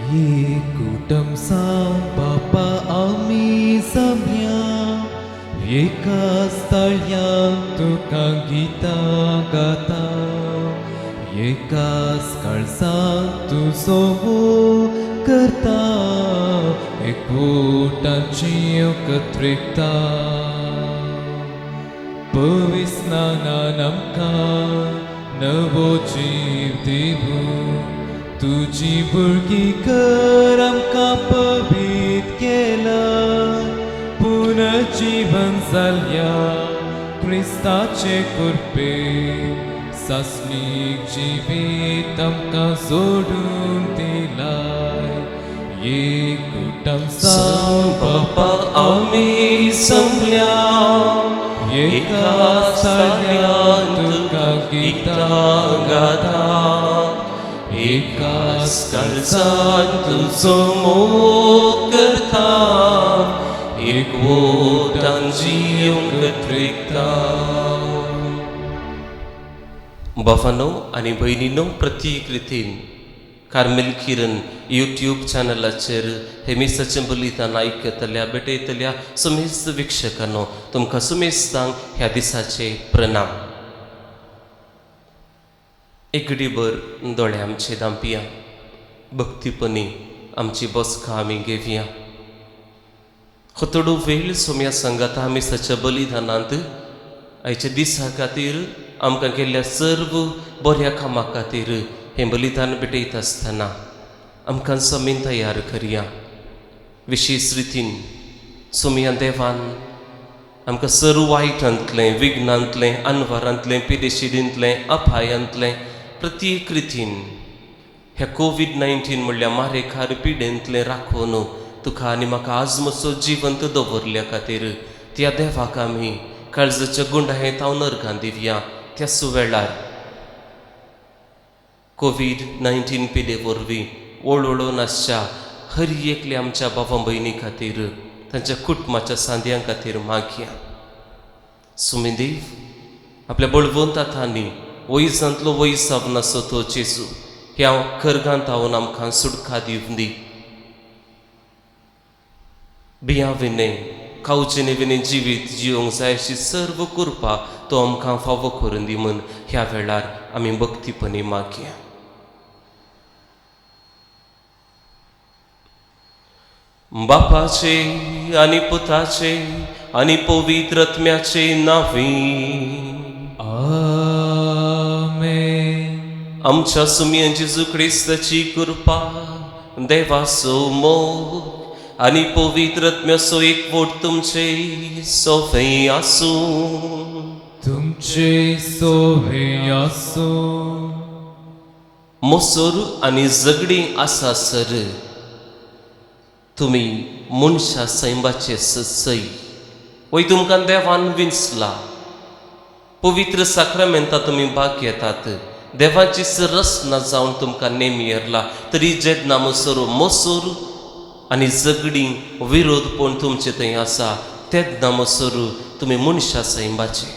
एकूटम साव बापा आमी जमया एका स्थळ्यान तुका गितां गाता एकाच काळजान तुजो मोग करता एकवटाची एकत्रिकता पविस्नानान आमकां नवो जीव दिवू तुजी भुरगीं कर आमकां पवीत केला पुनर्जीवन जाल्या क्रिस्ताचे कृपे सासणीक जिवीत आमकां जोडून दिलाय एकूटम साव बापा आमी जमल्या एका स्थळ्यान तुका गितां गाता एकाच काळजान तुजो मोग करता एकवटान जिवंक त्रिकता. बाबांनो आनी भयणीनो, प्रत्येक रितीन कार्मेल किरण यूट्यूब चॅनलाचेर हे मिसाचें बलिदान आयकतल्या भेटयतल्या समेस्त विक्षकांनो, तुमकां समेस्तांक ह्या दिसाचे प्रणाम. एक घडीभर दोळे आमचे धांपया, भक्तीपणी आमची बसका आमी घेवया. हो थोडो वेळ सोम्या सांगाता मिसाच्या बलिदानांत आयच्या दिसा खातीर आमकां केल्ल्या सर्व बऱ्या कामा खातीर हें बलिदान भेटयता आसतना आमकां समीन तयार करया. विशेश रितीन सोमया देवान आमकां सर्व वायटांतलें, विघ्नांतलें, अनवारांतलें, पिडेशिडींतलें, अपायांतलें प्रत्येक रितीन ह्या कोवीड-19 म्हणल्यार मारेकार पिडेंतलें राखून तुका आनी म्हाका आजमसो जिवंत दवरल्या खातीर त्या देवाक आमी काळजाच्या गुंडाहेत हांव नर्गां दिवया. त्याच वेळार कोवीड-19 पिडे वरवीं वळवळून आसच्या हर एकल्या आमच्या बाबा भयणी खातीर, तांच्या कुटुंबाच्या सांद्यां खातीर मागया. सुमीदेव आपल्या बळवंत हातांनी वयजांतलो वयज जावन आसो तो जेजू ह्या खर्गांत हांवन आमकां सुटका दिवन दी. बिया विणे खावचेने विणे जिवीत जिवंक जाय अशी सर्व कृपा तो आमकां फावो करून दी म्हूण ह्या वेळार आमी भक्तीपणी मागया. बापाचे आनी पुताचे आनी पवित्र आत्म्याचे नांवी आमेन. आमच्या सुमया जेजू क्रिस्ताची कृपा, देवाचो मोग आनी पवित्र आत्म्याचो एकवट तुमचे सोफे आसूं. तुमचे सोहे आसूं. मोसोर आनी झगडीं आसा सर तुमी मनशा सैंबाचे सय वय तुमकां देवान विंचला. पवित्र साक्रामेंता तुमी भाग घेतात, देवाची रचना जावन तुमकां नेमी येरला. तरी जेन्ना मोसोर मोसोर आनी झगडीं विरोधपण तुमचे थंय आसा तेन्ना मोसोर तुमी मनशा सैंबाचे.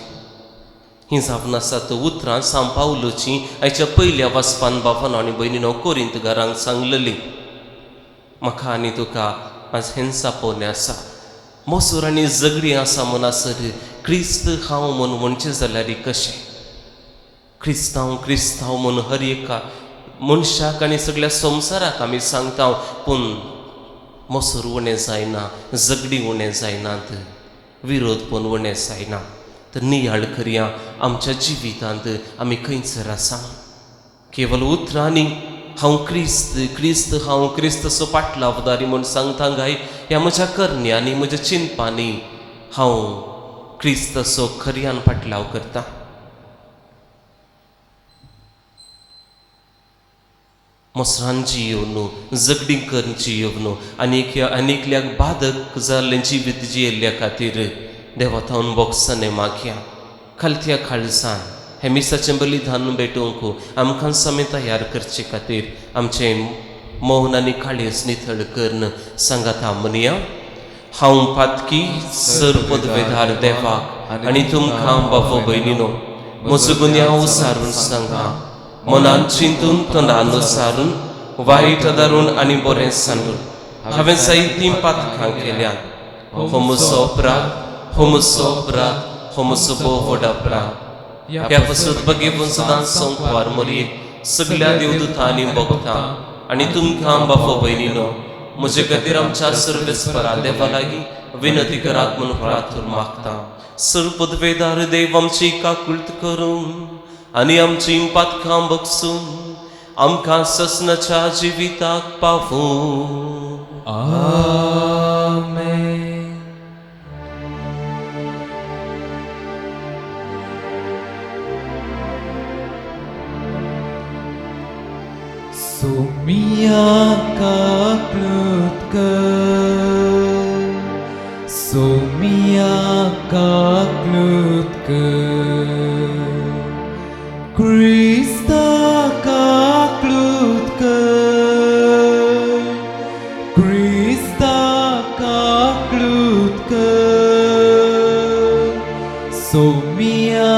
ही जावन आसात उतरां सांव पावलोची आयच्या पयल्या वाचपान बाबानो आनी भयणीनो कोरिंत घरांक सांगलेली. म्हाका आनी तुका आज हेंच आपोवणें आसा. मोसोर आनी झगडीं आसा म्हणसर क्रिस्त हांव म्हूण म्हणचें जाल्यार कशें? क्रिस्तांव क्रिस्तांव म्हूण हर एका मनशाक आनी सगळ्या संवसाराक आमी सांगता, पूण मोसोर उणें जायना, झगडीं उणें जायनात, विरोध पण उणें जायना. तर नियाळ करया आमच्या जिवितांत आमी खंयसर आसा. केवल उतरांनी हांव क्रिस्त क्रिस्त हांव क्रिस्तचो पाटलावदारी म्हूण सांगता गाय ह्या म्हज्या करण्यांनी म्हज्या चिंतपांनी हांव क्रिस्तचो खऱ्यान पाटलाव करता. मोसरान जियोवन झगडीं करून जियोवन आनी आनीकल्याक बाधक जाल्लें जिवीत जियेल्ल्या खातीर देवा थावन बोगसाने मागया. खालत्या खाळसान हें मिसाचें बलिदान भेटोवंक आमकां समें तयार करचे खातीर आमचें मौन आनी काळीज नितळ करून सांगाता म्हणया. हांव पातकी सर पदवेदार देवाक आनी तुमकां बाबो भयणीनो म्हजो गुन्यांव सारून सांगा. मनान चिंतून तोंडान सारून वायट आदारून आनी बरें सांडून हांवें जायतीं पातकां केल्यात. हो म्हजो अपराध, हो म्हजो अपराध, हो म्हजो भोव व्हड अपराध. ह्या पसत बगेवन सदांच संकवार मरये सगल्या देवदूतां आनी भोगता आनी तुमकां बाफो भयणीनो म्हजे खातीर आमच्या सर्वेस्परा देवा लागीं विनंती करात म्हणून प्रार्थना मागता. सर्व पदवेदार देव आमची काकुळट करून आनी आमची पातकां बगसून आमकां ससनाच्या जिविताक पावूं. आमेन. सोमिया काकलूत कर, सोमिया काकलूत कर, क्रिस्ता काकलूत कर, क्रिस्ता काकलूत कर, सोमिया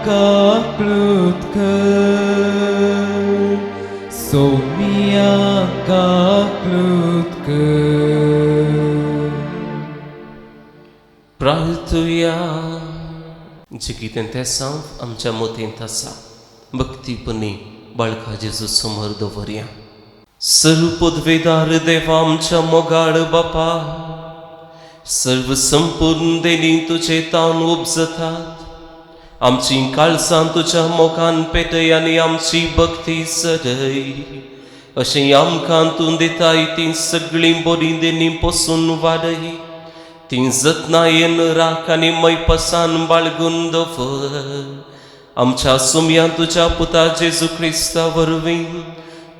काकलूत कर, सोमिया काकलूत कर. प्रार्थुया. जे कितें तें सांव आमच्या मतींत आसा भक्तीपणी बाळका जेजू समोर दवरया. सर्व पदवेदार देवा आमच्या मोगाळ बापा, सर्व संपूर्ण देणी तुजे तावन उपजतात. आमची काळजां तुज्या मोगान पेटय आनी आमची भक्ती सरय. अशें आमकां तूं दिताय तीं सगळीं बरीं देणी पसून वाडय. ती जतनायेन राख आनी मैपसान बाळगून दवर. आमच्या सुमयान तुज्या पुता जेजू क्रिस्ता वरवीं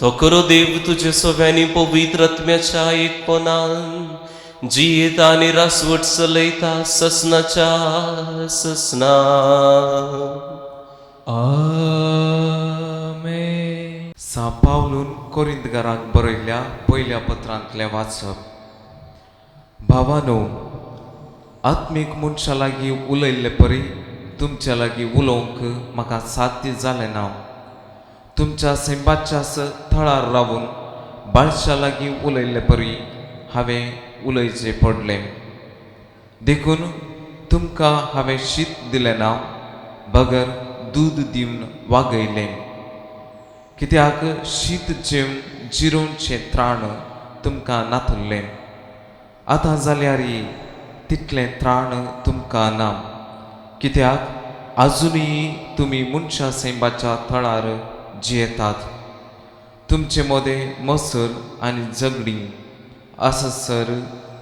तो खरो देव तुजे सव्यांनी पवित्र आत्म्याच्या एकपणान जियेता आनी रासवट चलयता ससनाच्या ससना. आमेन. सा पावलून कोरिंदगारांक बरयल्ल्या पयल्या पत्रांतलें वाचप. भावानो, आत्मीक मनशा लागीं उलयल्ले परी तुमच्या लागीं उलोवंक म्हाका साध्य जालें ना. तुमच्या सैमाच्या थळार रावून बाळशा लागीं उलयल्ले परी हांवें उलयचें पडलें. देखून तुमकां हांवें शीत दिलें ना, बगर दूद दिवन वागयलें. कित्याक शीत जेवन जिरोवचें त्राण तुमकां नातुल्लें. आतां जाल्यार तितलें त्राण तुमकां ना, कित्याक आजुनूय तुमी मनशा सैमाच्या थळार जियेतात. तुमचे मदें मसर आनी झगडीं आसासर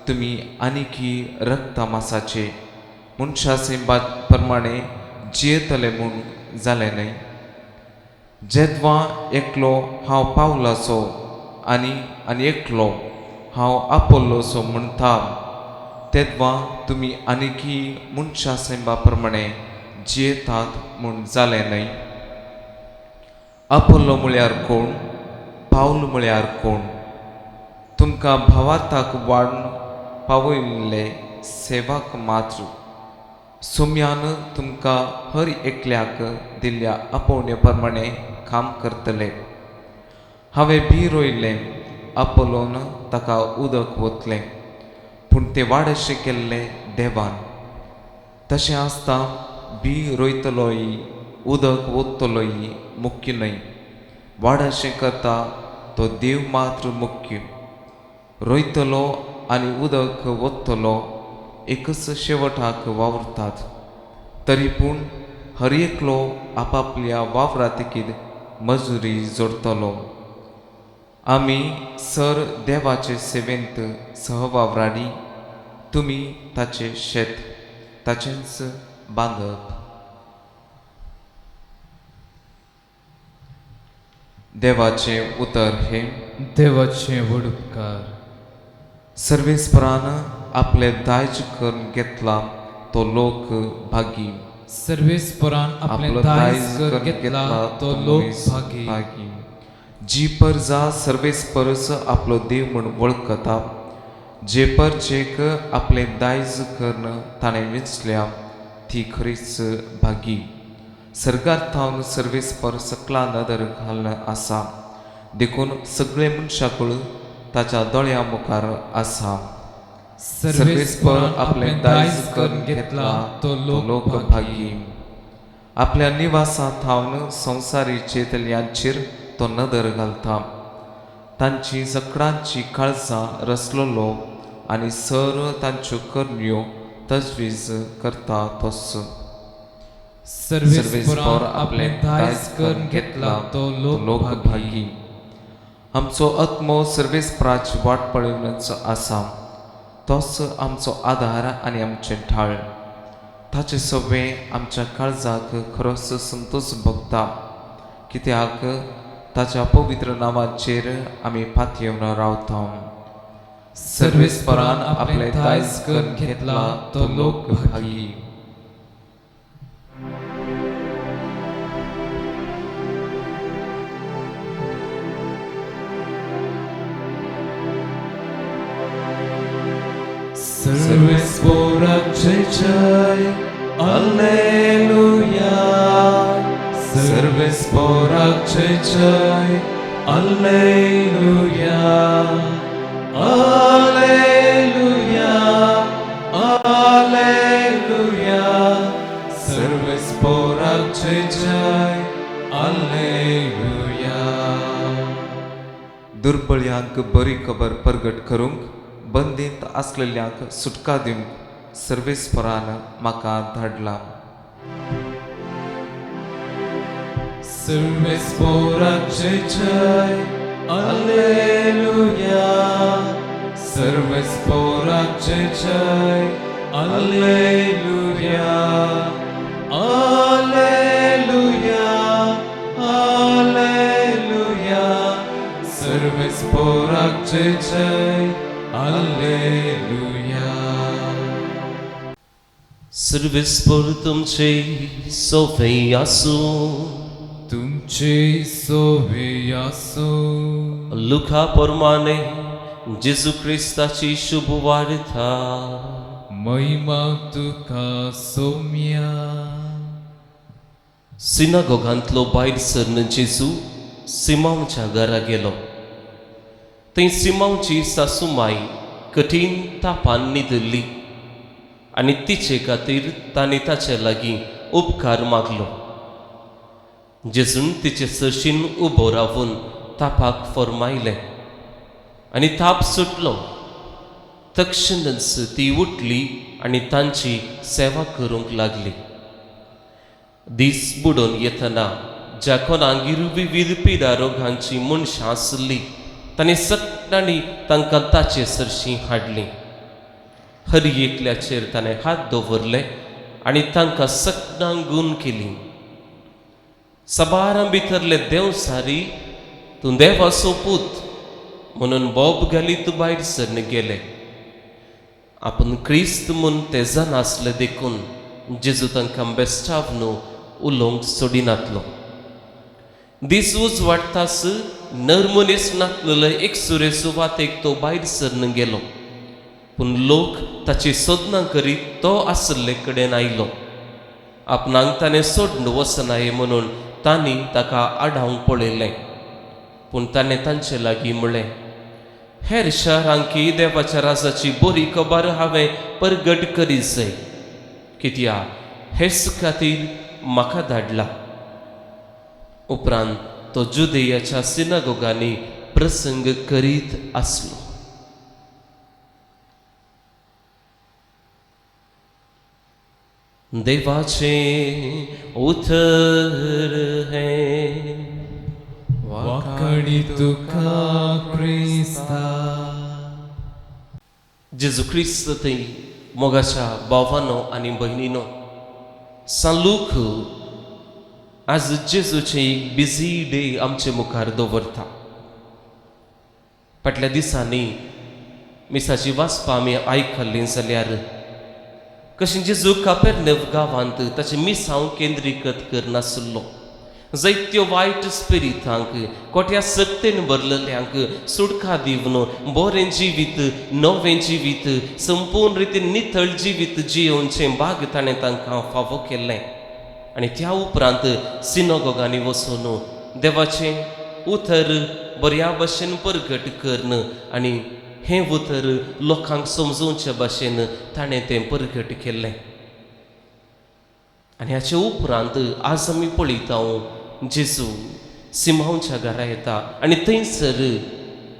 तुमी आनीकी रक्तमासाचे मनशा सैमा प्रमाणे जियेतले म्हूण जालें न्हय. जेदवां एकलो हांव पावलाचो आनी आनी एकलो हांव आपोल्लोसो म्हणटा, तेदवां तुमी आनीकी मनशा सैमा प्रमाणे जियेतात म्हूण जालें न्हय. आपोल्लो म्हळ्यार कोण, पावल म्हळ्यार कोण? तुमकां भावार्थाक वाडून पावयल्ले सेवाक मात्र. सोम्यान तुमकां हर एकल्याक दिल्ल्या आपोवण्या प्रमाणे काम करतले. हांवें बी रोयलें, आपोलोन ताका उदक ओतलें, पूण तें वाडशें केल्लें देवान. तशें आसता बी रोयतलोय उदक ओततलोय मुख्य न्हय, वाडशें करता तो देव मात्र मुख्य. रोयतलो आनी उदक ओततलो एकच शेवटाक वावुरतात, तरी पूण हर एकलो आपापल्या वावरातिकीर मजुरी जोडटलो. आमी सर देवाचे सेवेंत सहवावराडी, तुमी ताचें शेत ताचेंच बांदप. देवाचें उतर हें. देवाचें व्हड उपकार. सर्वेस्परान आपलें दायज करून घेतला तो लोक भागी. सर्वेस्परान आपलें आपलो दायज कर घेतला तो लोक भागी. भागी. जी परजा सर्वेस्परच आपलो देव म्हूण वळखता, जे परजेक आपलें दायज करून ताणें विंचल्या ती खरीच भागी. सर्गार थावन सर्वेस्पर सकला नदर घालून आसा, देखून सगळे मनशाकूळ ताच्या दोळ्या मुखार आसा. सर्वेस्पर आपलें दायज करून घेतला तो लोकभागी. आपल्या निवासा थावन संवसारी चेतल्यांचेर तो नदर घालता. तांची सगळ्यांची काळजां रसलोलो आनी सर तांच्यो करण्यो तजवीज करता तोच. सर्वेस्पर आपलें दायज करून घेतला तो लोकभागी. आमचो आत्मो सर्वेस्पराची वाट पळोवनच आसा. तोच आमचो आदार आनी आमचें ढाळ. ताचे सवे आमच्या काळजाक खरोच संतोश भोगता, कित्याक ताच्या पवित्र नांवाचेर आमी पातयेवन रावता. सर्वेस्परान आपलें दायज करून घेतला तो लोकभागी. सर्वेस्पराक जय जय alleluia. सर्वेस्पराक जय जय alleluia. Alleluia alleluia. सर्वेस्पराक जय जय alleluia. दुर्बळयांक बरी खबर परगट करूंक, बंदींत आसलेल्यांक सुटका दिवंक सर्वेस्परान म्हाका धाडला. सर्वेस्पराक जय जय alleluia. सर्वेस्पराक जय जय alleluia. Alleluia alleluia. सर्वेस्पराक जय जय alleluia. सर्वेस्पर तुमचे सोवे आसूं. तुमचे सोवे आसूं. लुका प्रमाणे जेजू क्रिस्ताची शुभ वार्ता. महिमा तुका सोम्या. सिनागोगांतलो भायर सरन जेजू सिमांवच्या घरा गेलो. थंय सिमांवची सासूमाय कठीण तापान न्हिदल्ली आनी तिचे खातीर ताणें ताचे लागीं उपकार मागलो. जेजून तिचे सरशीन उबो रावून तापाक फर्मायलें आनी ताप सुटलो. तक्षणच ती उठली आनी तांची सेवा करूंक लागली. दीस बुडोवन येतना ज्या कोणागेर विविध पिडा रोगांची मनशां आसली तांणी सगळ्यांनी तांकां ताचे सरशीं हाडली. हर एकल्याचेर ताणें हात दवरले आनी तांकां सगळ्यांक गूण केली. सबारां भितरले देवसारी तूं देवाचो पूत म्हणून बोब घालीत भायर सरन गेले. आपूण क्रिस्त म्हूण ते जाणासले देखून जेजू तांकां बेस्टाव न्हू उलोवंक सोडिनातलो. दीस उजवाडटास नर मनीस नातलेलो एक सुरे सुवातेक तो भायर सरन गेलो. पूण लोक ताची सोदनां करीत तो आशिल्ले कडेन आयलो. आपणाक ताणें सोडून वचनाये म्हणून तांणी ताका आडावंक पळयलें. पूण ताणें तांचे लागीं म्हणलें, हेर शहरांकी देवाच्या राजाची बरी खबर हांवें परगट करीत जाय, कित्याक हेच खातीर म्हाका धाडला. उपरांत तो जुदेयाच्या सिनागोगांनी प्रसंग करीत आसलो. देवाचें उतर हें. वाकडी तुका क्रिस्ता. जेजू क्रिस्त थंय मोगाच्या भावानो आनी भयणीनो, सांलूक आज जेजूचें एक बिजी डे आमचे मुखार दवरता. फाटल्या दिसांनी मिसाची वाचपां आमी आयकल्लीं जाल्यार कशें जेजू कापेर्नव गांवांत ताचें मिसांव केंद्रीकृत करनासलो. जायत्यो वायट स्पिरितांक कोट्या सक्तेन भरलेल्यांक सुटका दिवन बरें जिवीत, नवें जिवीत, संपूर्ण रितीन नितळ जिवीत जियोवचें भाग ताणें तांकां फावो केल्लें. आनी त्या उपरांत सिनोगोगांनी वचून देवाचें उतर बऱ्या भशेन परगट करून आनी हें उतर लोकांक समजोवचे भाशेन ताणें तें परगट केल्लें. आनी हाचे उपरांत आज आमी पळयता जेजू सिमांवच्या घरा येता आनी थंयसर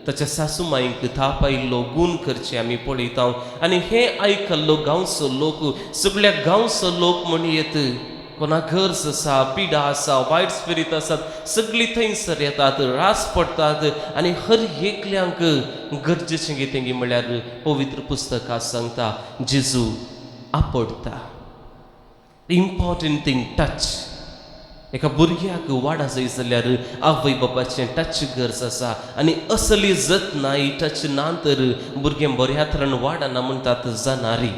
ताच्या सासू माईक थाप आयिल्लो गूण करचे आमी पळयता. आनी हें आयकल्लो गांवचो लोक, सगळ्या गांवचो लोक म्हणयेत कोणा गरज आसा, पिडा आसा, वायट स्पिरीत आसात, सगळीं थंयसर येतात, रास पडटात आनी हर एकल्यांक गरजेचें कितें म्हळ्यार पवित्र पुस्तकां सांगता जेजू आपडटा. Important thing touch. एका भुरग्याक वाडा जाय जाल्यार आवय बापाचें टच गरज आसा आनी असली जतनाय टच ना तर भुरगें बऱ्या तरेन वाडना म्हणटात जाणारी.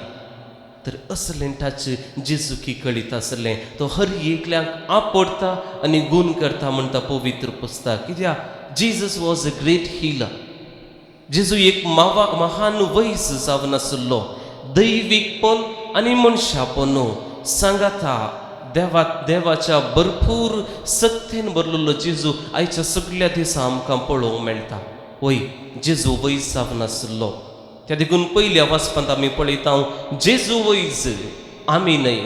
तर असलें टच जेजूकी कळीत आसलें, तो हर एकल्याक आपडटा आनी गूण करता म्हणटा पवित्र पुस्तक. कित्याक Jesus was a great healer. जेजू एक महान वैज जावन आशिल्लो, दैवीकपण आनी मनशापण सांगाता देवाच्या भरपूर सक्तेन भरलेलो जेजू आयच्या सगळ्या दिसा आमकां पळोवंक मेळटा. वय जेजू वैज जावन आशिल्लो. त्या देखून पयल्या वाचपांत आमी पळयता जेजू वैज आमी न्हय,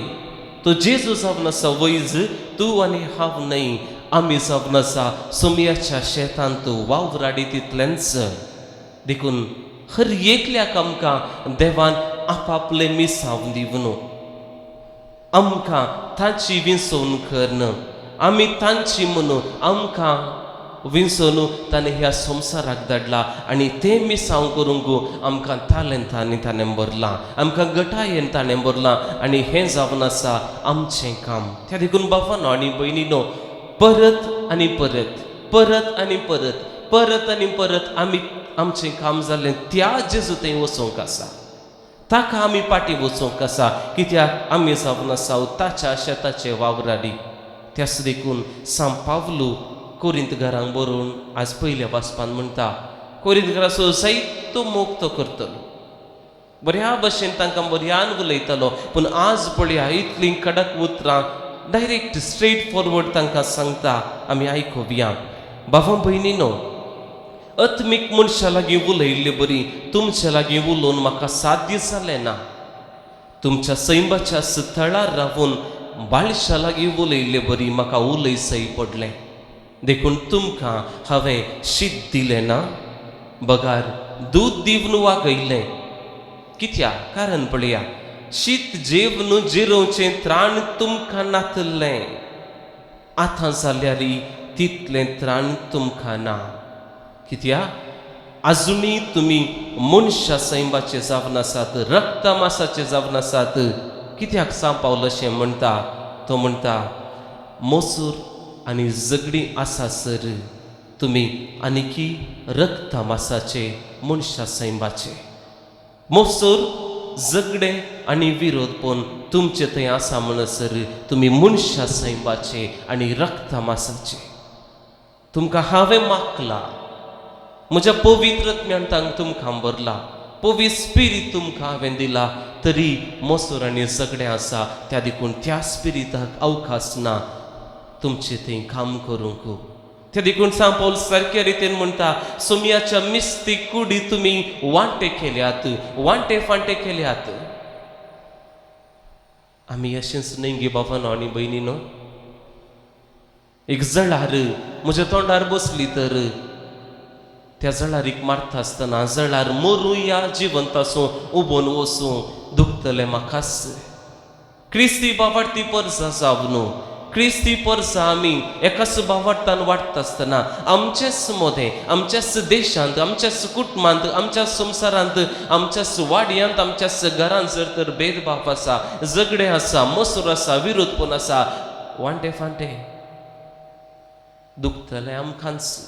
तो जेजू जावन आसा वैज, तूं आनी हांव न्हय. आमी जावन आसा सोमयाच्या शेतांत वावराडी तितलेंच. देखून हर एकल्याक आमकां देवान आपापलें मिसांव दिवन आमकां तांची विंचोवन करून आमी तांची म्हणून आमकां विंचोवन ताणें ह्या संवसाराक धाडला आनी तें मिसांव करूंक आमकां तालेंतांनी ताणें भरलां, आमकां गटायेन ताणें भरलां आनी हें जावन आसा आमचें काम. त्या देखून बाबानो आनी भयणीनो, परत आनी परत, परत आनी परत, परत आनी परत आमी आमचें काम जालें त्या जेजू थंय वचोंक आसा, ताका आमी फाटीं वचोंक आसा. कित्याक आमी जावन आसा ताच्या शेताचे वावराडी. त्याच देखून सांत पावलू कोरिंत घरांक बरोवन आज पयल्या वाचपान म्हणटा, कोरिंत घराचो जायतो मोग तो करतलो, बऱ्या भशेन तांकां बऱ्यान उलयतलो, पूण आज पळया इतलीं कडक उतरां डायरेक्ट स्ट्रेट फॉरवर्ड तांकां सांगता. आमी आयकुया. बाबा भयणीनो, आत्मीक मनशा लागीं उलयल्ले बरी तुमच्या लागीं उलोवन म्हाका साध्य जालें ना. तुमच्या सैमाच्या थळार रावून बाळशा लागीं उलयल्ले बरी म्हाका उलयसय पडलें. देखून तुमकां हांवें शीत दिलें ना, बगार दूद दिवन वागयलें. कित्याक? कारण पळया, शीत जेवन जिरोवचें त्राण तुमकां नातलें, आतां जाल्यार तितलें त्राण तुमकां ना. कित्याक? आजुनूय तुमी मनशा सैमाचे जावन आसात, रक्तमासाचे जावन आसात. कित्याक सांत पावल अशें म्हणटा? तो म्हणटा मोसूर आनी झगडीं आसा सर तुमी आनीकी रक्तमासाचे मनशा सैमाचे. मोसूर झगडें आनी विरोधपण तुमचे थंय आसा म्हणसर तुमी मनशा सैमाचे आनी रक्तमासाचे. तुमकां हांवें मागला, म्हज्या पवित्र ज्ञानान तुमकां भरला, पवित्र स्पिरीत तुमकां हांवें दिला, तरी मोसूर आनी झगडें आसा. त्या देखून त्या स्पिरिताक अवकाश ना तुमचें थंय काम करूंक. त्या देखून सांत पावल सारक्या रितीन म्हणटा, सोमयाच्या मिस्तीक कुडी तुमी वांटे केल्यात, वांटे फांटे केल्यात. आमी अशेंच न्हय गे बाबानो आनी भयणीनो? एक जळार म्हज्या तोंडार बसली तर त्या जळारीक मारता आसतना जळार मरूं या जिवंत आसूं, उबोन वसूं, दुखतलें म्हाकाच. क्रिस्ती बाबाडती परसा जावन क्रिस्ती परसा आमी एकाच बावाडतान वाडटा आसतना आमचेच मदें, आमच्याच देशांत, आमच्याच कुटुंबांत, आमच्या संवसारांत, आमच्याच वाडयांत, आमच्याच घरांत जर तर भेदभाव आसा, झगडें आसा, मसूर आसा, विरोधपण आसा, वांटे फांटे दुखतलें आमकांच.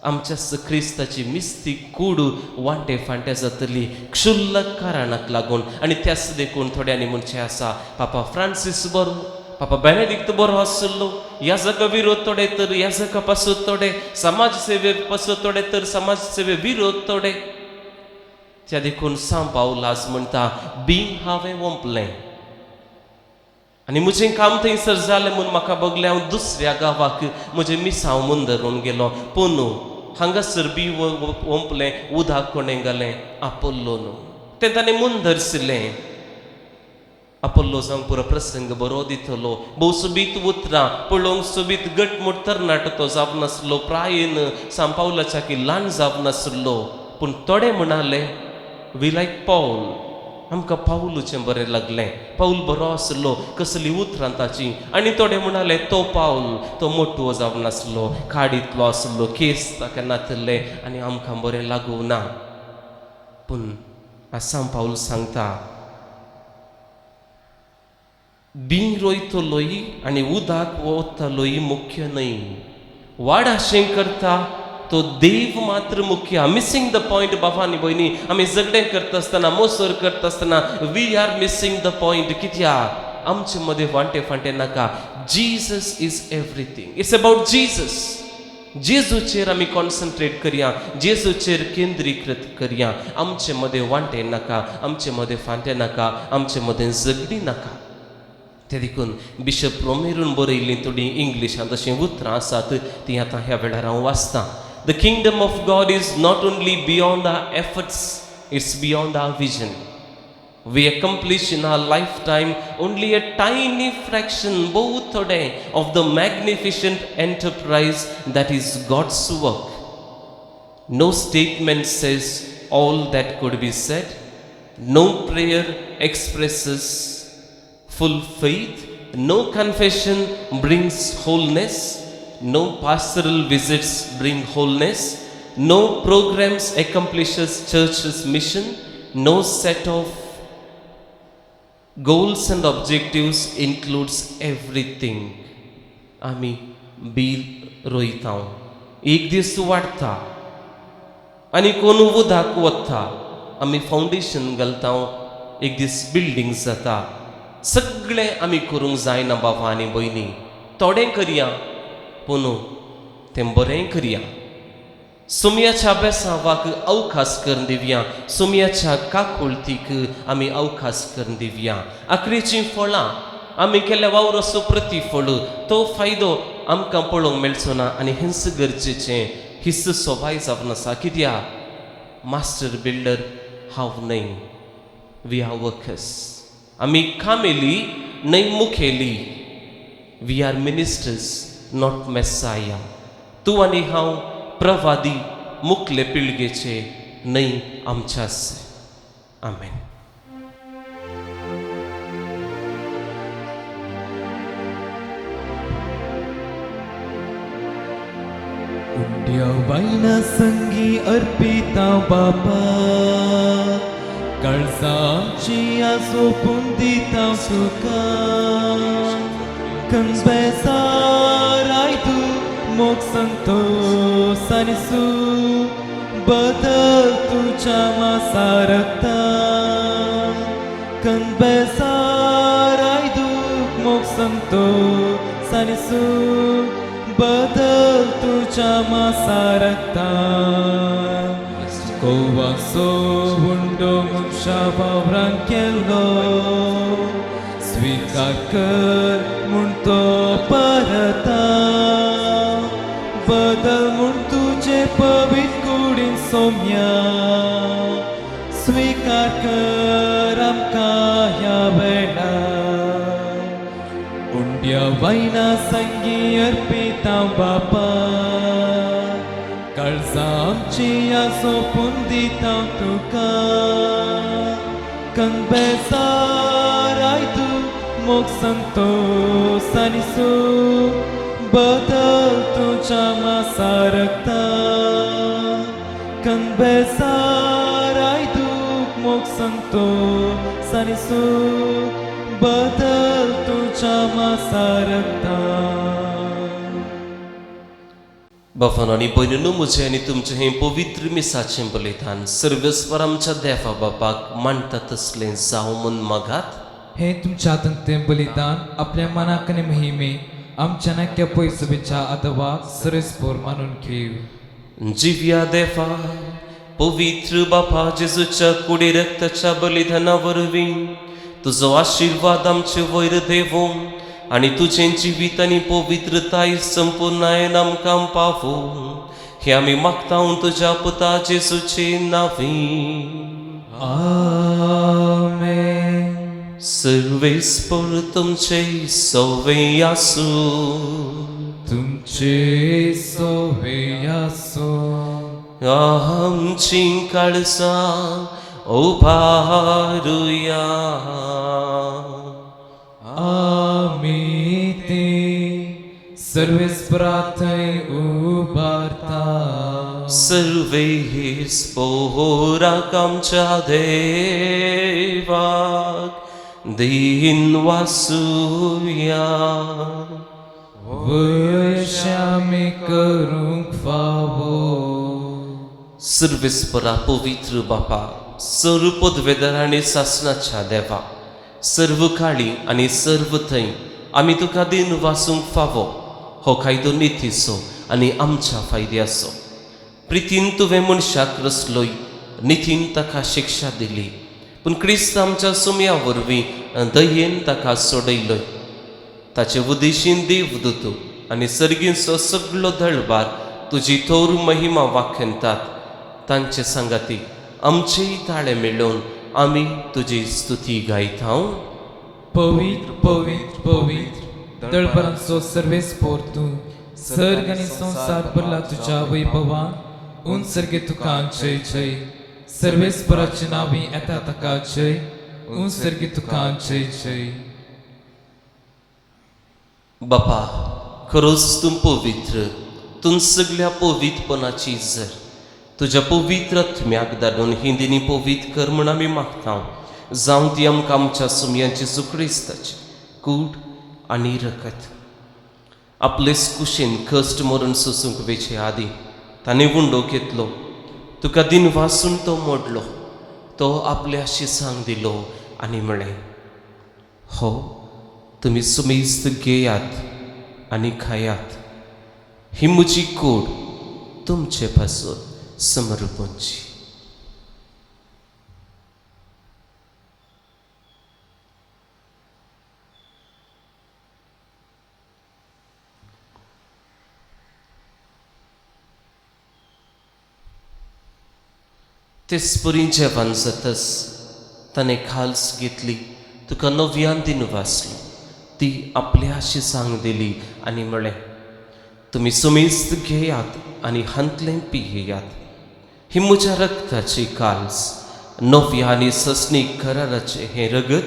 आमच्याच क्रिस्ताची मिस्ती कूड वांटे फांटे जातली क्षुल्लक कारणाक लागून. आनी त्याच देखून थोड्यांनी म्हणचें आसा, पापा फ्रांसीस बरो, पापा बेनेडिक्त बरो आसलो, ह्या जाका विरोध थोडे तर ह्या जाका पासून थोडे, समाज सेवे पासून थोडे तर समाज सेवे विरोध थोडे. त्या देखून सांत पावल आज म्हणटा, बी हांवें वोंपलें, आनी म्हजें काम थंयसर जालें म्हूण म्हाका बगलें हांव दुसऱ्या गांवाक म्हजें मिसांव म्हूण धरून गेलो. पूण हांगासर बी ओंपलें उदक कोणें घालें आपोल्लो न्हू तें ताणें म्हूण धरशिल्लें. आपोल्लो जावंक पुरो प्रसंग बरो दितलो, भोव सोबीत उतरां पळोवंक सोबीत गटमूट तरणाटो तो जावन आसलो, प्रायेन सांपावलाच्या की ल्हान जावन आसलो. पूण थोडे म्हणाले we like पावल, आमकां पावलूचें बरें लागलें, पावल बरो आसलो, कसली उतरां ताचीं. आनी थोडे म्हणाले तो पावल तो मोटवो जावन आसलो, काडीतलो आसलो, केस ताका नातिल्ले आनी आमकां बरें लागूं ना. पूण आसाम पावल सांगता बी रोयतलोय आनी उदक वतलोय मुख्य न्हय, वाड अशें करता तो देव मात्र मुख्य. मिसींग the point बाबा आनी भयणी, आमी झगडें करता आसतना मोसर करता आसतना we are missing the point. कित्याक आमचे मदें वांटे फांटे नाका. Jesus is everything, it's about Jesus. जेजूचेर आमी कॉन्सन्ट्रेट करया, जेजूचेर केंद्रीकृत करया. आमचे मदें वांटे नाका, आमचे मदें फांटे नाका, आमचे मदें झगडी नाका. ते देखून बिशप रोमेरून बरयल्लीं थोडीं इंग्लिशांत अशीं उतरां आसात तीं आतां ह्या वेळार हांव वाचतां. The kingdom of God is not only beyond our efforts, it's beyond our vision. We accomplish in our lifetime only a tiny fraction, both today, of the magnificent enterprise that is God's work. No statement says all that could be said. No prayer expresses full faith. No confession brings wholeness. No pastoral visits bring wholeness. No programs accomplishes church's mission. No set of goals and objectives includes everything. आमी बी रोयता, एक दीस वाडटा आनी कोण उदक वता, आमी फावंडेशन घालता, एक दीस बिल्डींग जाता. सगळें आमी करूंक जायना बाबा आनी भयणी, थोडें करया पूण तें बरें करया. सुमयाच्या बेसांवाक अवकाश करून दिवया, सुमयाच्या काकुळतीक आमी अवकाश करून दिवया. आखरीचीं फळां आमी केल्ल्या वावराचो प्रतिफळ तो फायदो आमकां पळोवंक मेळचो ना. आनी हेंच गरजेचें, हीच सोबाय जावन आसा. कित्याक मास्टर बिल्डर हांव न्हय, we are workers. आमी कामेली न्हय मुखेली. We are ministers not messiah. तूं आनी हांव प्रवादी मुखले पिळगेचे न्हय आमच्याच. आमेन. उंड्या बायना संगी अर्पिता बापा, काळजाची सोपून दिता तुका. कन्बेसार आयतू मोग संतोष आनी सूख, बदल तुज्या मासा रक्तान. कन्बेसार आयतू मोग संतोष आनी सूख, बदल तुज्या मासा रक्तान. गोवाचो उंडो मनशा वावरान केल्लो, स्विकार कर म्हूण तो परता. बदल म्हूण तुजे पवित्र कुडीन सोम्या, स्विकार कर आमकां ह्या वेळार. उंड्या वायना संगी अर्पिता बापा, काळजां आमची सोपून दिता तुका. कन्बेसार आयतू मोग संतोष आनी सूख, बदल तुज्या मासा रक्तान. कन्बेसार आयतू मोग संतोष आनी सूख, बदल तुज्या मासा रक्तान. बापान आनी भयणीनू, म्हजें आनी तुमचें हें पवित्र मिसाचें बलिदान सर्वेस्पर आमच्या देवा बापाक मानता तसलें जावं म्हूण मागात. हे तुमच्या हातांतलें बलिदान आपल्या मनाक आनी महिमे आमच्या नाक्या पयसुबेच्या अथवा सरस्पोर मानून घेव. जिव्या देवा, पवित्र बापा जेजूच्या कुडी रक्ताच्या बलिदाना वरवीं तुजो आशिर्वाद आमचे वयर देवो आनी तुजें जिवीत आनी पवित्रताय संपूर्णायेन आमकां पावो हे आमी मागता तुज्या पुता जेजूचे नांवी. आमेन. सर्वेस्पर तुमचे सवे आसूं. तुमचे सोवे आसूं. आमची काळजां उबारुया. आमी ती सर्वेस्परा थंय उबारता. सर्वेस्पोराक आमच्या देवाक दीन वासुया. वश्यामी करूंक फावो. सर्वेस्परा पवित्र बापा, सर्व पदवेदार आनी सासणाच्या देवा, सर्व काळी आनी सर्व थंय आमी तुका दीन वासूंक फावो हो कायदो नितीचो आनी आमच्या फायद्याचो. प्रितीन तुवें मनशाक रचलोय, नितीन ताका शिक्षा दिली, पूण क्रिस्त आमच्या सुमया वरवीं दयेन ताका सोडयलोय. ताचे उदेशीन देवदूत आनी सर्गींचो सगळो दळबार तुजी थोर महिमा वाखेंतात. तांचे सांगाती आमचेय ताळे मेळोवन आमी तुजी स्तुती गायता. पवित्र पवित्र पवित्र दळबरांचो सर्वेस्पोर तूं, सर्ग आनी संवसार भरला तुज्या वैभवान. उंच सर्गे तुका जय जय. सर्वेस्पराचे नांवी येता ताका जय. उंच सर्गे तुका जय जय. बापा, खरोच तूं पवित्र, तूं सगळ्या पवित्रपणाची जर तुज्या पवित्र आत्म्याक धाडून हिंदीनी पवित्र कर म्हूण आमी मागता. जावं ती आमकां आमच्या सुमयांची सुक्रिस्ताची कूड आनी रकत. आपलेच कुशीन कश्ट मरण सोसूंक वेचे आदीं ताणें उंडो घेतलो, तुका दिन वासून तो मोडलो, तो आपल्या शिसांक दिलो आनी म्हळें, हो तुमी सुमेस्त घेयात आनी खायात, ही म्हजी कूड तुमचे पासून समर्पणची. तेच परी जेवण जातच ताणें खाल्स घेतली, तुका नव्यान दिन वाचलो, ती आपल्या शिसांक दिली आनी म्हळें, तुमी सुमेस्त घेयात आनी हांतलें पियेयात, ही म्हज्या रक्ताची काल्स, नव्या आनी ससनीक कराराचें हें रगत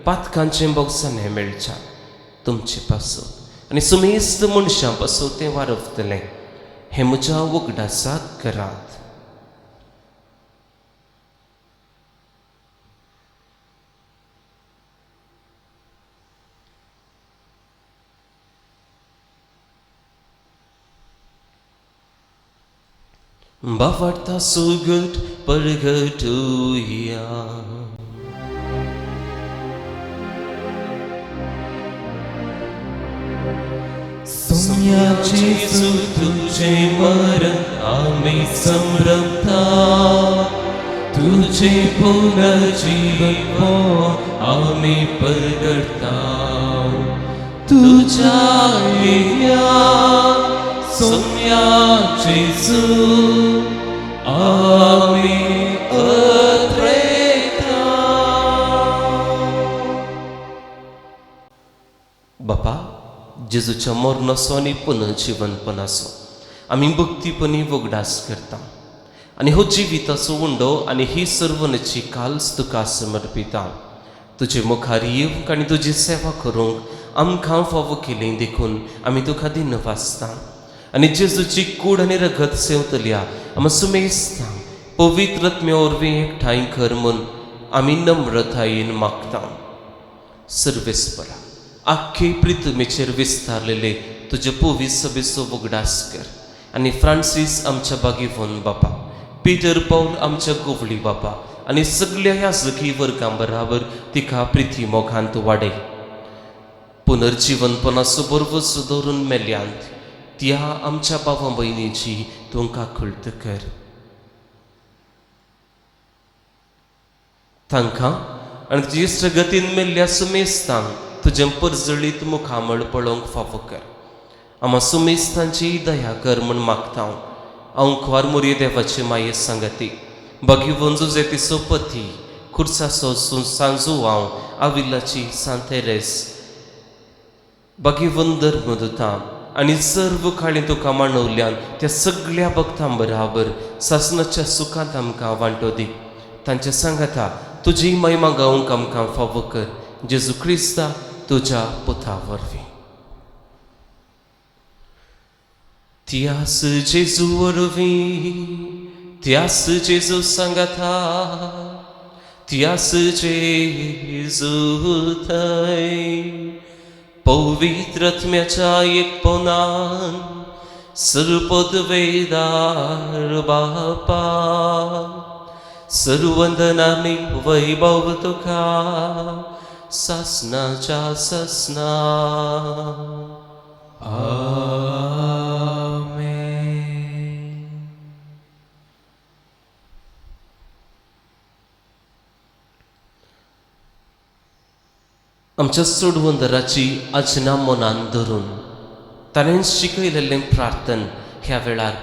पातकांचें बोगसाणें मेळच्या तुमचे पासून आनी सुमेस्त मनशां पासून तें वारवतलें. हें म्हज्या उगडासाक करात. बावडता सुगट परगटुया. सोम्या जेजू तुझे मरण आम्ही संभ्रमता, तुझे पुनर्जीवन आम्ही परगटता. तुझ्या येण्या सोम्या जेजू आम्ही अत्रेता. बापा, जेजूच्या मरणाचो आनी पुनर्जिवनपणाचो आमी भक्तीपणी वगडास करता आनी हो जिविताचो उंडो आनी ही सर्वनाची काल्स तुका समर्पिता. तुजे मुखार येवंक आनी तुजी सेवा करूंक आमकां फावो केली देखून आमी तुका दिन वाचता आनी जेजूची कूड आनी रगत सेवतल्या आमी सुमेस्ता पवित्र आत्म्या वरवीं एकठांय कर म्हूण आमी नम्रतायेन मागता. सर्वेस्परा, आख्खे पृथ्वीचेर विस्तारलेले तुजे पवित्र सभेचो उगडास कर आनी फ्रांसीस आमच्या बागेवन बापा, पीटर पावल आमच्या गोवळी बापा आनी सगल्या ह्या जखी वर्गां बराबर तिका प्रिती मोगांत वाडय. पुनर्जिवनपणाचो बरवस दवरून मेल्यांत त्या आमच्या भावा भयणीची तुमकां कळत कर. तांकां आनी तुजी इश्टगतीन मेल्ल्या सुमेस्तांक तुजें परजळीत मुखामळ पळोवंक फावो कर. आमा सुमेस्तांची दया कर म्हूण मागता हांव. खुवार मोरये देवाची माये सांगती बागीवन जुजेती सोपती खुर्साचो सांजू हांव आविल्लाची सांतेरेस बागीवन धर्मदुतां आनी सर्व काळी तुका मांडवल्यान त्या सगळ्या भक्तां बराबर सासनाच्या सुखांत आमकां वांटो दी. तांचे सांगाता तुजी महिमा गावंक आमकां फावो कर, जेजू क्रिस्ता तुज्या पुता वरवीं. त्यास जेजू वरवीं, त्यास जेजू सांगाता, त्यास जेजू थंय पवित्र आत्म्याच्या एकपणान सर्वपदवेदार बापा सर्वंदनानी वैभव तुका सासनाच्या सासना. आमेन. आमच्या सोडवंदराची आजना मनान धरून ताणें शिकयलेलें प्रार्थन ह्या वेळार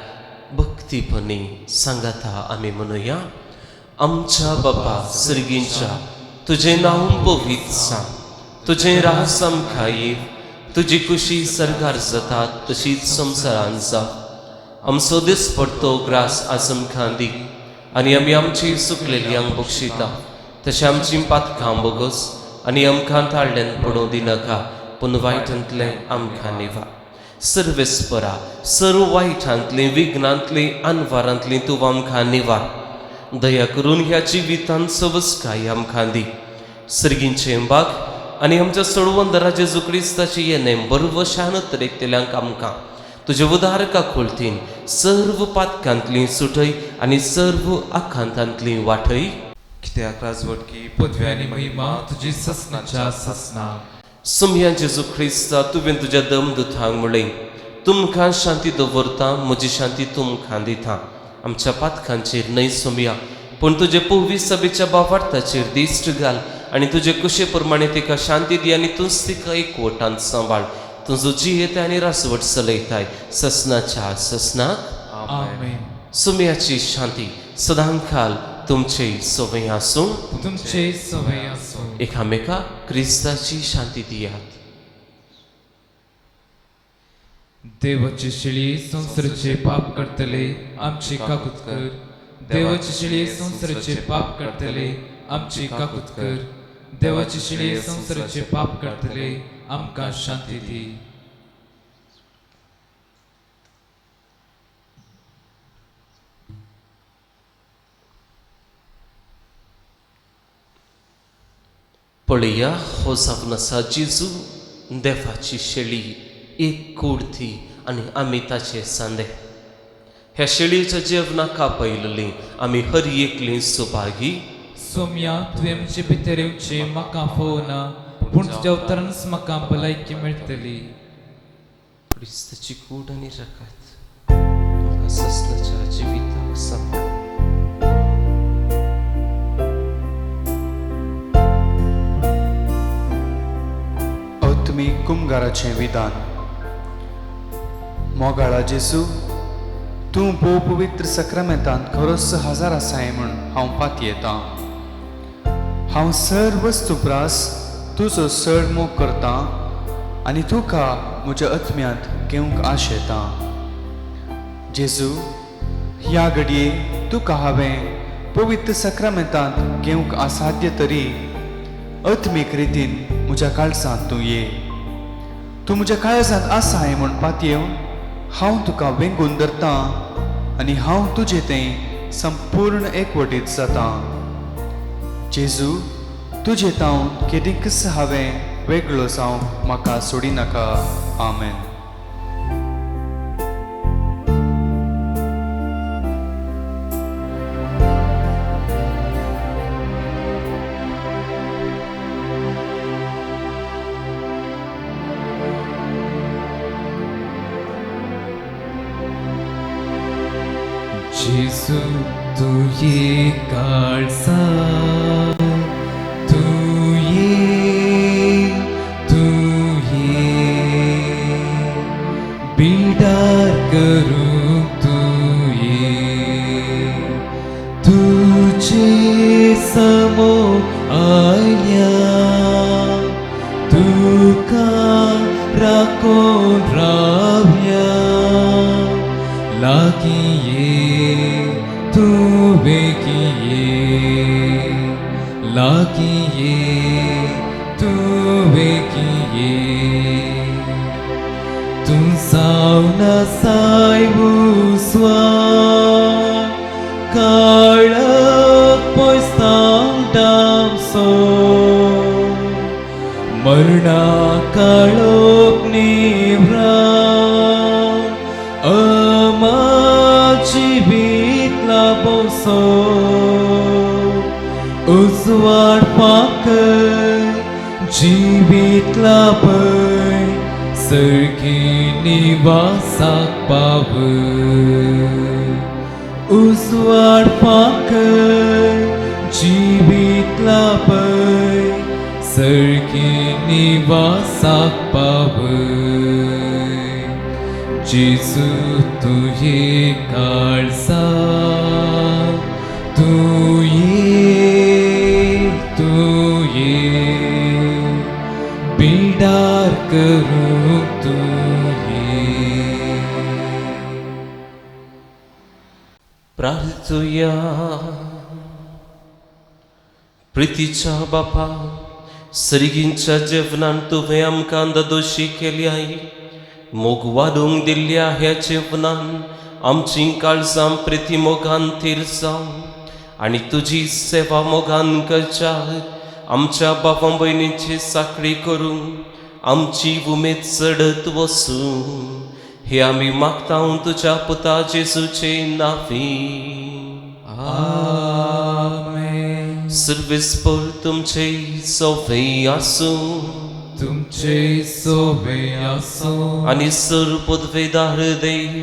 भक्तीपणी सांगाता आमी म्हणुया. आमच्या बाबा सर्गींच्या, तुजें नांव पवित्र सांग, तुजें रास आमकां ये, तुजी खुशी सरकार जाता तशीच संवसारान जावं. आमचो दीस पडतो ग्रास आज आमकां दी आनी आमी आमची सुकलेली बक्षिता तशें आमची पातकां बोगस आनी आमकां ताळ्यान पडोवं दिनाका, पूण वायटांतलें आमकां निवा. सर्वेस्परा सर्व वायटांतलीं विघ्नांतलीं अनवारांतलीं तूं आमकां निवार. दया करून ह्या जिवितांत सवस्काय आमकां दी. सर्गींचें बाग आनी आमच्या सोडवंदरा जेजू क्रिस्ताची येणें बरवशान तरेकतल्यांक आमकां तुजे उदारका खोलतीन सर्व पातकांतलीं सुटय आनी सर्व आखांतांतलीं वाटय. कित्याक राजवटकी पदवी आनी महिमा तुजी ससनाच्या ससना. सुमया जेजू क्रिस्ता, तुवें तुज्या दमदुतांक म्हणलें, तुमकां शांती दवरता, म्हजी शांती तुमकां दिता. आमच्या पातकांचेर न्हय सोमया, पूण तुजे पवी सभेच्या बावार्थाचेर दिश्ट घाल आनी तुजे कुशे प्रमाणे तिका शांती दी आनी तूंच तिका एकवटांत सांबाळ. तुजो जियेताय आनी रासवट चलयताय ससनाच्या ससनाक. आमेन. सुमयाची शांती सदांकाल तुमचे सवय आसूं. तुमचे सवय आसूं. एकामेका क्रिस्ताची शांती दियात. देवाची शिळी संवसाराचे पाप करतले आमची काकूत कर. देवाची शिळी संवसाराचे पाप करतले आमची काकूत कर. देवाची शिळी संवसाराचे पाप करतले आमकां शांती दी. पळया हो जावन आसा जेजू देवाची शेळी, एक कूड ती आनी आमी ताचे सांदे. ह्या शेळीच्या जेवणाक आपयलेली आमी हर एकली सुभागी. सोम्या, तुवें म्हजे भितर येवचें म्हाका फोवना, पूण तुज्या उतरानच म्हाका भलायकी मेळटली. क्रिस्ताची कूड आनी रगत आमकां ससनाच्या जिविताक सांबाळ. आत्मीक कुमगाराचें विधान. मोगाळा जेजू, तूं भोव पवित्र सक्रामेंतांत खरोच हजार आसाय म्हूण हांव पातयेतां. हांव सर वस्तू प्रास तुजो चड मोग करतां आनी तुका म्हज्या आत्म्यांत घेवंक आशेतां. जेजू, ह्या घडये तुका हांवें पवित्र सक्रामेंतांत घेवंक असाध्य तरी आत्मीक रितीन म्हज्या काळजांत तूं ये. तूं म्हज्या काळजांत आसाय म्हूण पातयेवन हांव तुका वेंगून धरतां आनी हांव तुजे थंय संपूर्ण एकवटीत जातां. जेजू, तुजे तावन केदींकच हांवें वेगळो जावंक म्हाका सोडिनाका. आमेन. जेजू, तूं ये काळजा, तूं पिडार करूंक तूं ये, तुजे समो आयल्या, तुका राखून रावया, लागीं ये तूं बेगीन ये, लागीं ये तूं बेगीन ये। तूं जावन आसाय उजवाड, काळख पयसावन दामसो, मरणा काळोख निव्रा, अमर जिवीत लाभोसो, उजवाड पाकय जिवीत लाभय, सर्गी निवासाक पावय, उजवाड पाकय जिवीत लाभय, सर्गी निवासाक पावय। जेजू तुये काळजा, तूं ये तूं ये, पिडार करूंक तूं ये। प्रार्थुया। प्रितीच्या बापा, सर्गींच्या जेवणान तुवें आमकां दादोशी केल्याय, मोग वाडूंक दिल्ल्या ह्या जेवणान आमची काळजां प्रिती मोगान थीर जावं आनी तुजी सेवा मोगान करच्या आमच्या बाबा भयणीची साखळी करूंक आमची उमेद चडत वसूं, हे आमी मागता तुज्या पुता जेजूचे नांवी। आमेन। सर्वेस्पर तुमचे सोवे आसूं, तुमचे सोवे आसूं, आनी सर पदवेदार देव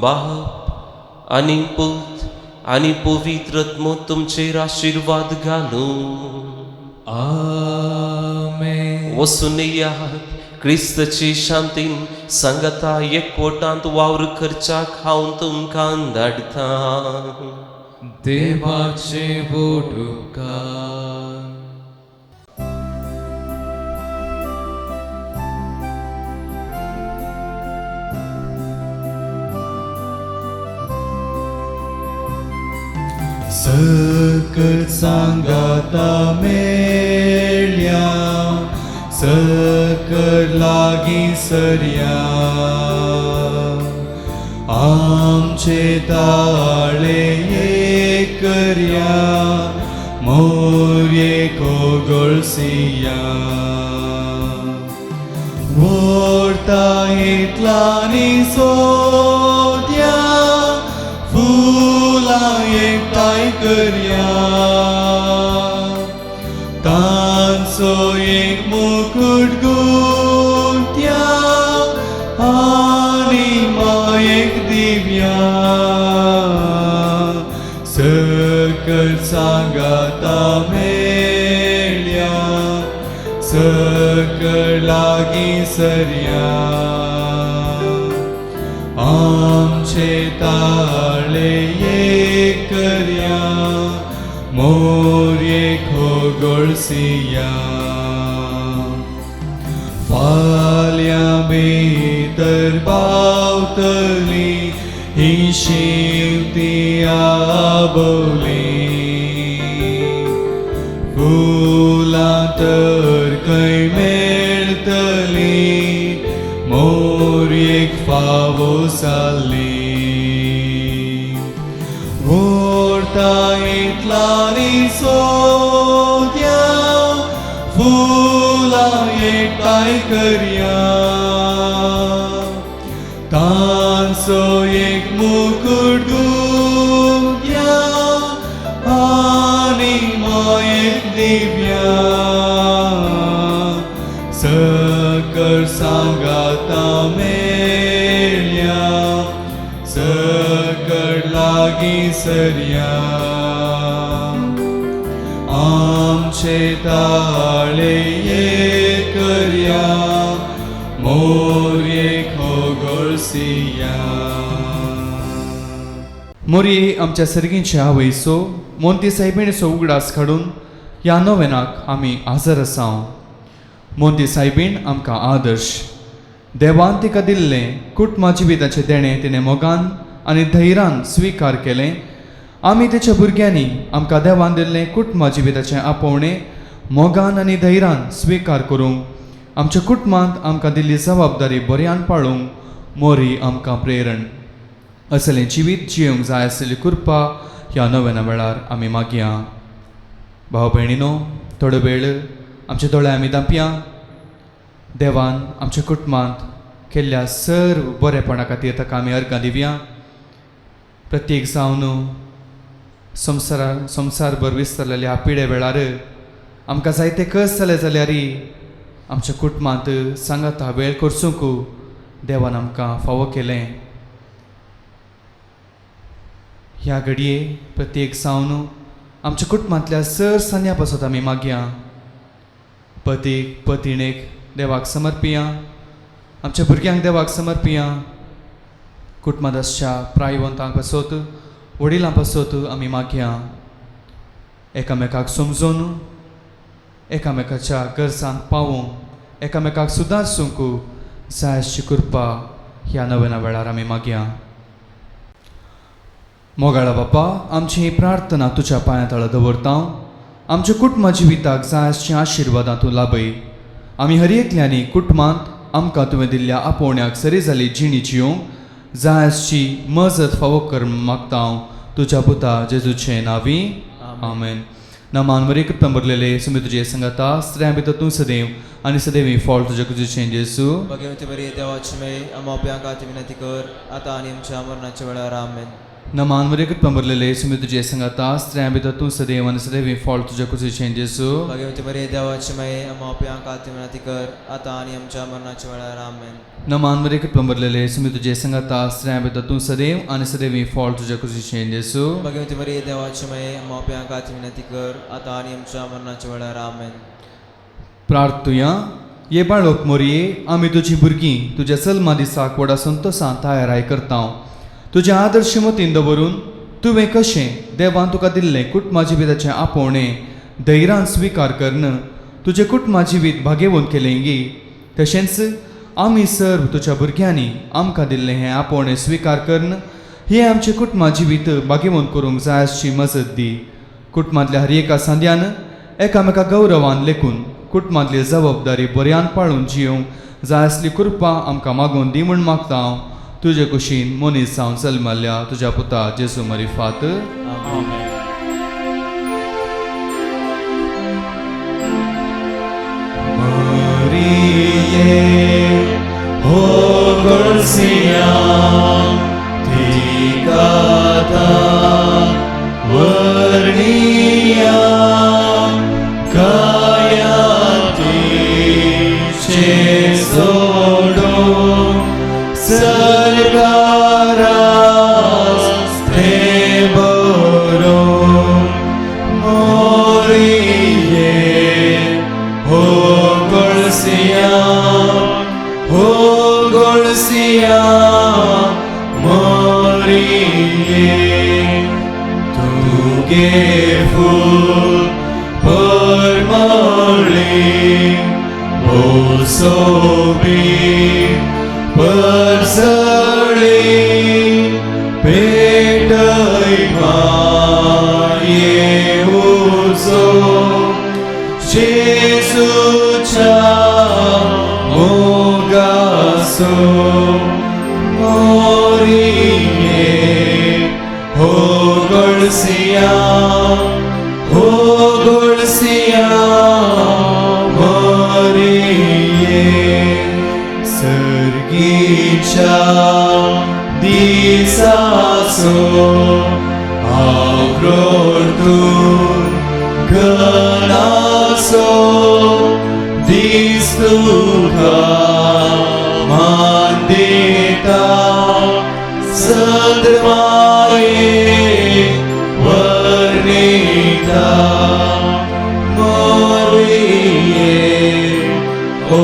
बाप आनी पूत आनी पवित्र आत्मो तुमचेर आशिर्वाद घालूं। आमेन। वसून यात क्रिस्तची शांतीन सांगता एकवटांत वावर करच्याक हांव तुमकां धाडटा। देवाचे बोडुकार। सकल सांगाता मेळ्या, सकल लागीं सरया, आमचे ताळे एक करया, मोरये कोगळसिया, व्हरता इतलांनी सोद्या, फुलां एकठांय करया, तांचो एक मुकूट गुंत्या, आनी मायेक दिव्या, सकल सांगाता मेळ्या, सकल लागीं सरया, आमचे ताळे एक करया, मोरये खोगळसिया, फाल्यां भितर पावतली ही शिवती आबोली, फुलां तर खंय मेळटली, मोरयेक फावो जाल्ली, व्हरता इतलांनी सोद्या, फुलां एकठांय करया, तांचो एक मुकूट गुंत्या, आनी मायेक दिव्या, सकल सांगाता मेळ्या, सकल लागीं सरया, आमचे ताळे एक करया, मोरये खोगळसिया। गोळसिया. मोरये आमच्या सर्गींच्या आवयचो मोंती सायबिणीचो उगडास काडून ह्या नोवेनाक आमी हजर आसाव. मोंती सायबीण आमकां आदर्श देवान तिका दिल्लें कुटुंबा जिविताचें देणें तिणें मोगान आनी धैर्यान स्विकार केलें. आमी तेच्या भुरग्यांनी आमकां देवान दिल्लें कुटुंबा जिविताचें आपोवणें मोगान आनी धैर्यान स्विकार करूंक आमच्या कुटुंबांत आमकां दिल्ली जबाबदारी बऱ्यान पाळूंक मोरी आमकां प्रेरण असलें जिवीत जियोंक जाय आसलेली कृपा ह्या नव्या वेळार आमी मागया. भाव भयणीनो, थोडो वेळ आमचे दोळे आमी दांपया. देवान आमच्या कुटुंबांत केल्ल्या सर्व बरेपणा खातीर ताका आमी अर्गां दिवया. प्रत्येक जावन संवसारभर विस्तारलेल्या पिडे वेळार आमकां जायते कस जाले जाल्यार आमच्या कुटुंबांत सांगाता वेळ करसूंक देवान आमकां फावो केलें. ह्या घडये प्रत्येक जावन आमच्या कुटुंबांतल्या सर सांन्या पासत आमी मागया. पतीक पतिणेक देवाक समर्पिया, आमच्या भुरग्यांक देवाक समर्पिया. कुटुंबांत आसच्या प्रायवंतांक पासत वडिलां पासत आमी मागया. एकामेकाक समजून एकामेकाच्या गरजांक पावोवंक एकामेकाक सुदारसूंक जाय आसची कृपा ह्या नव्या वेळार आमी मागया. मोगाळा बापा, आमची ही प्रार्थना तुज्या पांया तळा दवरता. आमच्या कुटुंबा जिविताक जाय आसच्या आशिर्वादां तूं लाभय. आमी हर एकल्यांनी कुटुंबांत आमकां तुवें दिल्ल्या आपोवण्याक सरी जाली जिणी जियोंक जाय आसची मजत फावो कर मागता हांव तुज्या पुता जेजूचे नांवी, आमेन. नमान मरे कृपा भरलेले सुमी तुजे सांगाता, स्त्रियां भितर तूं सदैव आनी सदैव फळ तुज्या कुजीचें जेजू. भगवती बरी देवाची मेय आम्हा आपल्या विनंती कर आता आनी आमच्या मरणाच्या वेळार, आमेन. नमान मरे कृपा भरलेले सुमी तुजे सांगाता, स्त्रियां भितर तूं सदैव आनी सदैव फळ तुज्या कुजीचें जेजू. भगवती बरी देवाची मेय आम्हा आपल्या विनंती कर आता आनी आमच्या मरणाच्या वेळार, आमेन. नमान मरे कृपा भरलेले सुमी तुजे सांगाता, स्त्रियां भितर तूं सदैव आनी सदैव फळ तुज्या कुजीचें जेजू. भगवती बरी देवाची मेय आम्हा आपल्या विनंती कर आता आनी आमच्या मरणाच्या वेळार, आमेन. प्रार्थुया. ये बाळक मोरये, आमी तुजी भुरगीं तुज्या जल्मा दिसाक व्हडा संतोसान तयाराय करता. तुजें आदर्श मतीन दवरून तुवें कशें देवान तुका दिल्लें कुटुंबा जिविताचें आपोवणें धैर्यान स्विकार करून तुजें कुटुंबा जिवीत भागेवन केलें गी, तशेंच आमी सर्व तुज्या भुरग्यांनी आमकां दिल्लें हें आपोवणें स्विकार करून हें आमचें कुटुंबा जिवीत भागेवन करूंक जाय आसची मजत दी. कुटुंबांतल्या हर एका सांद्यान एकामेका गौरवान लेखून कुटुंबांतली जबाबदारी बऱ्यान पाळून जियोंक जाय आसली कृपा आमकां मागून दी म्हूण मागता हांव तुजे कुशीन मनीस जावन जल्मल्ल्या तुज्या पुता जेजू मरिफात, आमेन. मरिये हो गोळसिया तिकाता वर्णिया कायातीचे सोडो सरकारास ते बरो. मोरिये हो गोळसिया हो गोळसिया मोरिये तुगे फूल परमळी बोसोबी परसळी पेटय माये उजो जेजूच्या मोगासो. मोरिये हो गोळसिया हो गोळसिया मोरिये सर्गीच्या दिसासो आवरोडून घनासो दीस तुका मान दिता सदमाये वर्णिता. मोरिये ओ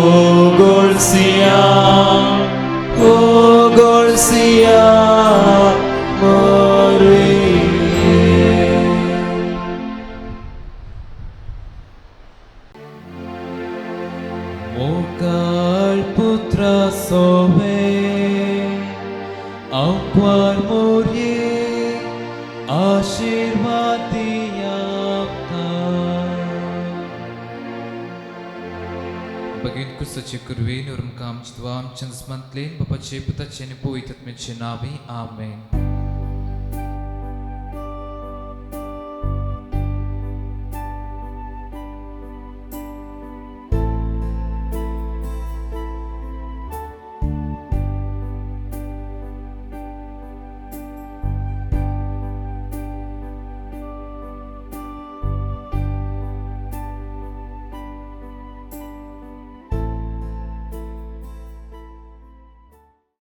गोळसिया ओ मसिया मोरये. मोगाळ पुत्रा सोवे आंकवार मोरये आशीर्वाद दिया. भगीन कुसाचे कुरवेन उरमकाम चितवा आमच्या जमांतलेन बापाचे पुताचे आनी पवित्र आत्म्याचे नावे आमेन.